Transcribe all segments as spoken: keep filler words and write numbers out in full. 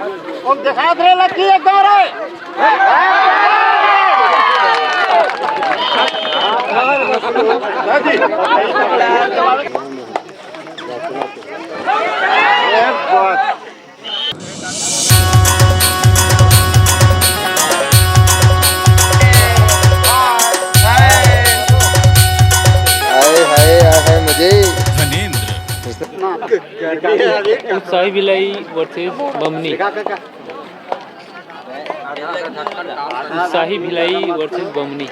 हम देखात रहे लकी एक बार है। हाय, हाय, हाय, हाय, मुझे धनेंद्र। उत्साही भिलाई वर्सेस बमनी। उत्साही भिलाई वर्सेस बमनी।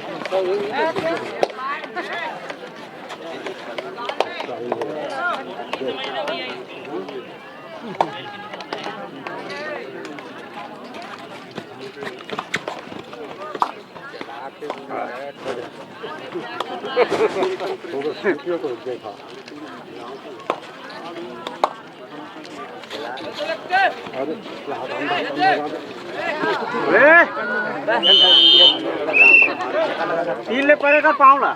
तीन ले पड़ेगा पावला।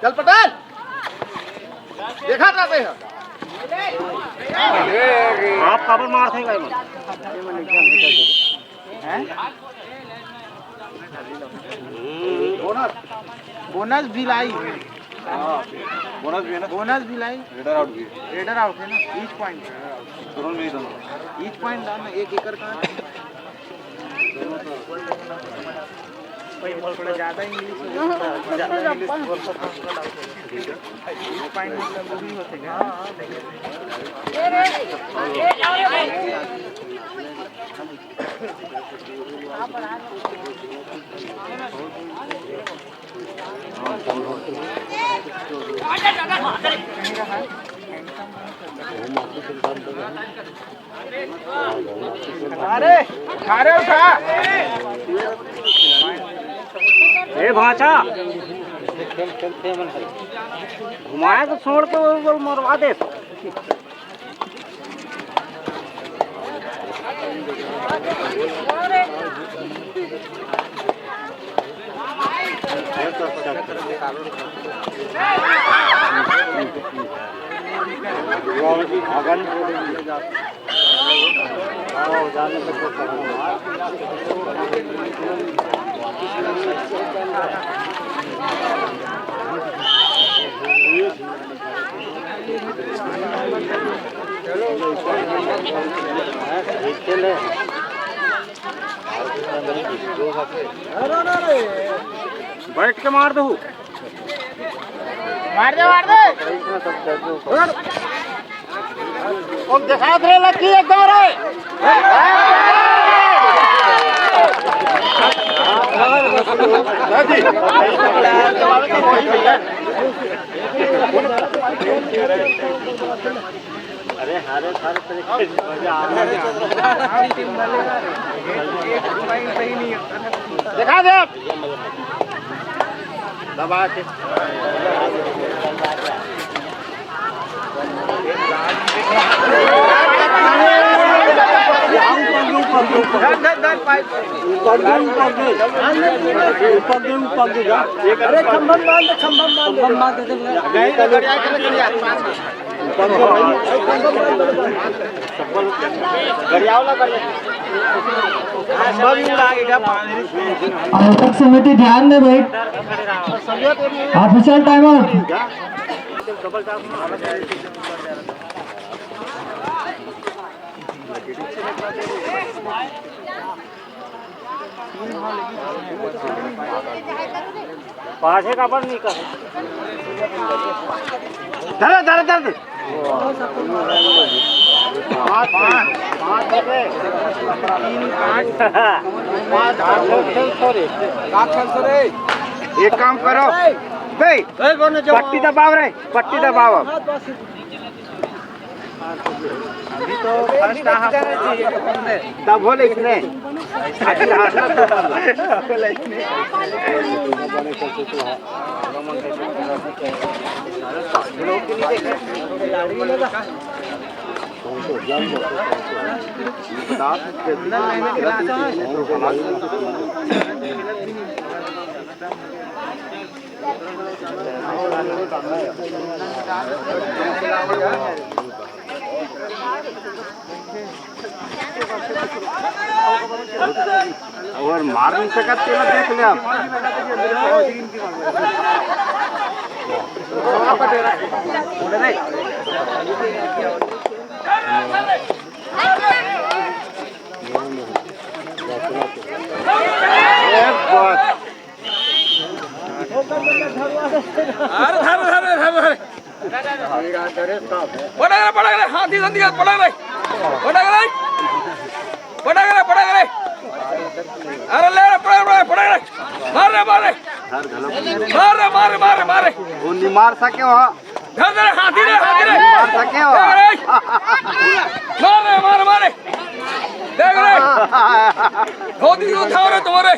चल पटेल, देखा था कहीं। आप काबर मारथे? हैं? बोनस। बोनस भी लाई। हाँ, बोनस भी है ना? बोनस भी लाई। रेडर आउट भी है। रेडर आउट है ना? Each point. दोनों में ही दोनों। ईच पॉइंट डालना, एक एकड़ का। भाई, मोर थोड़ा ज्यादा इंग्लिश हो गया। हाँ, हाँ, ज्यादा इंग्लिश बोल सकता हूँ। ईच पॉइंट मतलब वो भी होते हैं। अरे, अरे उठा। ए भांचा, घुमाए तो छोड़ के वो, वो मरवा दे। बैठ के मार दो। मार दे, मार दे। अब दिखा दे लकी एक बार है। अरे, हरे सारे तरीके से मजा आ रहा है। दिखा दे आप। दबा के। ऊपर दे, ऊपर दे। ऊपर दे, ऊपर दे, जा। अरे, खंभा में बांध दे, खंभा में बांध दे। खंभा में बांध दे। आयोजक समिति ध्यान दे भाई, ऑफिशियल टाइम आउट। पाछे काबर नहीं कर। धर, धर, धर, धर। पाँच, पाँच। एक काम करो बे, पट्टी दबाओ रे, पट्टी दबाओ अब। अभी तो फर्स्ट हाफ दबो ले इसने। अभी हारना तो बोले इसने। अगर मार नहीं सकत तेला देख ले आप। अरे धर, धर, धर, धर। पटक रे, पटक रे, हाथी संधि का पटक रे। पटक रे। पटक रे, पटक रे। अरे ले रे, पटक रे, पटक रे। मार रे, मार रे। मार रे, मार रे, मार रे, मार रे। वो नहीं मार सके वहाँ। धर, धर, हाथी रे, हाथी रे। मार सके हो? धर रे। मार रे, मार रे, मार रे। देख रे। धोती तो उठाओ रे तुम्हारे।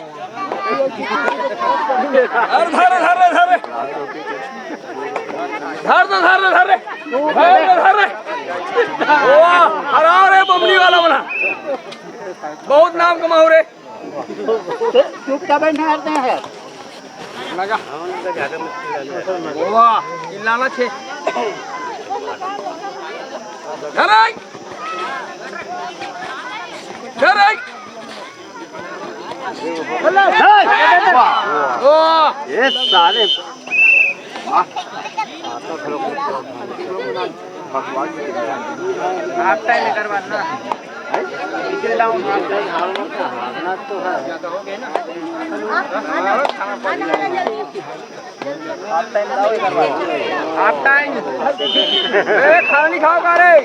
अरे धर रे, धर रे, धर रे। धर तो धर रे, धर रे। धर रे, धर रे। वाह, हराओ रे बमनी वाला बना। बहुत नाम कमाओ रे। चुपचाप बैठना यार, तैं यार। लगा। वाह, चिल्लाना छे। धराई। धराई। वाह। वाह। ये साले। वाह। हाफ टाइम एकर बाद ना। Whistle down, half time. हारना तो है। हाफ टाइम लाओ एकर बाद। Half time. ए, खाना नहीं खाओ का रे?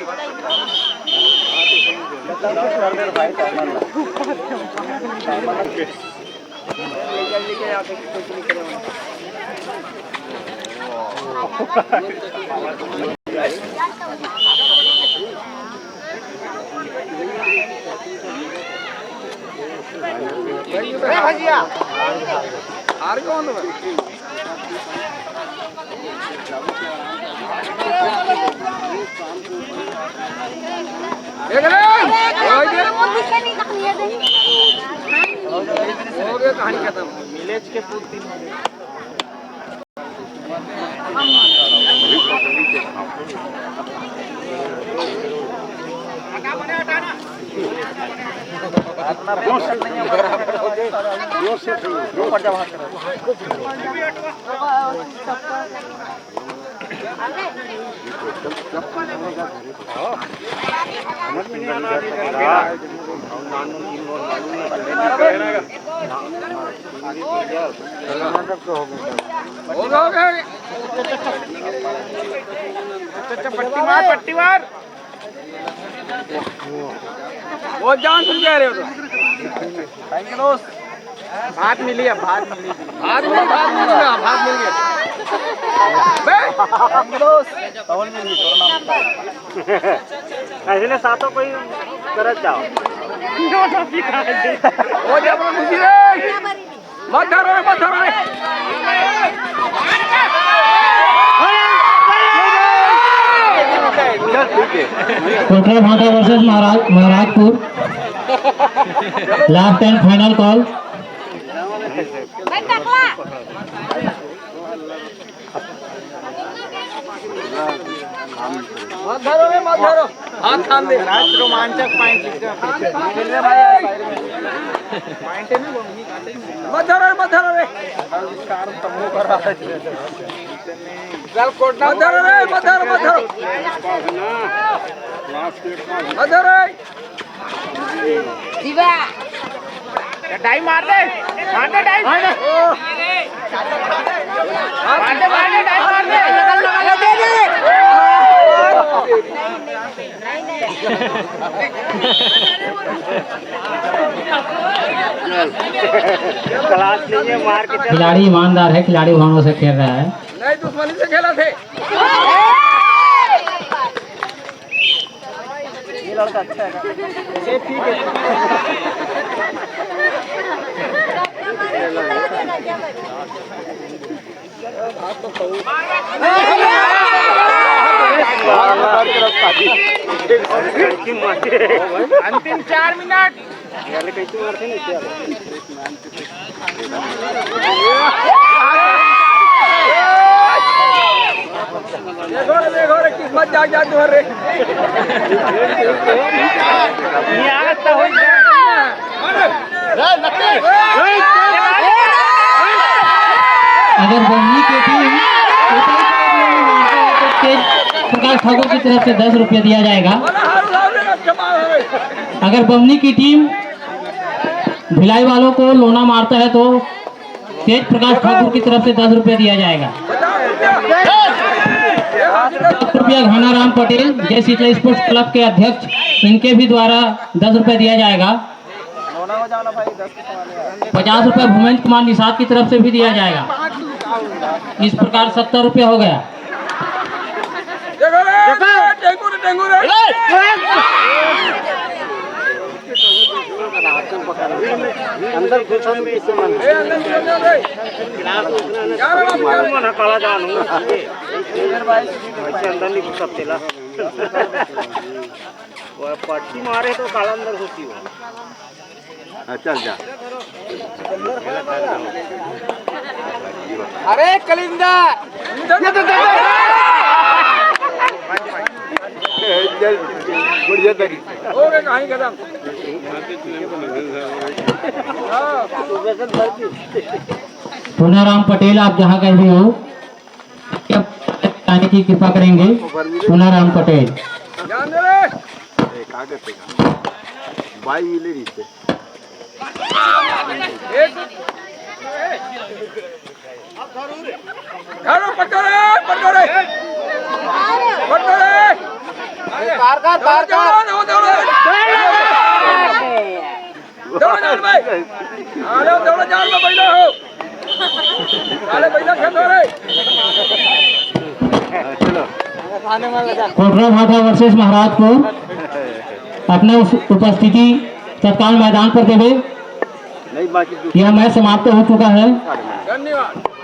देख ले। हो गया, कहानी खत्म। विलेज के पूर्ति। हो गया, हो गया। अच्छा, अच्छा, पट्टी मार, पट्टी मार। वो जान सुन कह रहे हो तो। Thank you दोस्त। भात मिली अब, भात मिली। भात मिली, भात मिली ना, भात मिल गया। बे? Thank you दोस्त। तौल मिली, तोर नाम। ऐसे ने सातों कोई करत जाओ। वो जब खुशी रे। मत धरो रे, मत धरो रे। कोटरा भाटा वर्सेस महाराज, Maharajpur. Last and final call। मत धरो रे, मत धरो। हाथ थाम दे। राज रोमांचक point लिख दे। Point है ना, मत धरो रे, मत धरो रे। चल, कोट ना। मत धरो रे, मत धरो, मत धरो। मत धरो रे। जीवा। Dive मार दे, मार दे dive। मार दे, मार दे, dive मार दे। खिलाड़ी ईमानदार है, खिलाड़ी भावना से खेल रहा है। नहीं, दुश्मनी से खेला थे। ये लड़का अच्छा है। ये ठीक है। अंतिम चार मिनट। देखो रे, देखो रे, किस्मत जाग जाए तुम्हारे। अगर बमनी के टीम तेज प्रकाश ठाकुर की तरफ से दस रुपये दिया जाएगा। अगर बमनी की टीम भिलाई वालों को लोना मारता है तो तेज प्रकाश ठाकुर की तरफ से दस रुपये दिया जाएगा। दस रुपया घनाराम पटेल, जय शीतला स्पोर्ट्स क्लब के अध्यक्ष, इनके भी द्वारा दस रुपये दिया जाएगा। पचास रुपये भूपेंद्र कुमार निषाद की तरफ से भी दिया जाएगा। इस प्रकार सत्तर रुपये हो गया। देखो रे, टेंगू रे, टेंगू रे। अंदर घुसन में इससे मन। ए, अंदर घुसन में। यार, यार। मन काला जान हूँ। वैसे अंदर नहीं घुस सकते ला। वो पट्टी मारे तो काला अंदर घुसी हो। हाँ, चल जा। अरे कलिंदर, ये तो देखो। चल, बढ़िया तरी। हो गए कहानी खत्म। हाँ। पूनाराम पटेल, आप जहाँ कहीं भी हो, आने की कृपा करेंगे। पूनाराम पटेल। ध्यान दे रे। ए, कागज पे का? बाई मिले रही थे। एक। धरो, पकड़ो रे, पकड़ो रे। पकड़ो रे। तार का, तार का। दौड़ो, दौड़ो, दौड़ो। दौड़ो जान भाई। अरे दौड़ो जान में बैठो हो। अरे बैठो खेल रे। कोटरा भाटा वर्सेस महाराजपुर। अपने उस-, उपस्थिति तत्काल मैदान पर देवे। यह मैच समाप्त हो चुका है। धन्यवाद।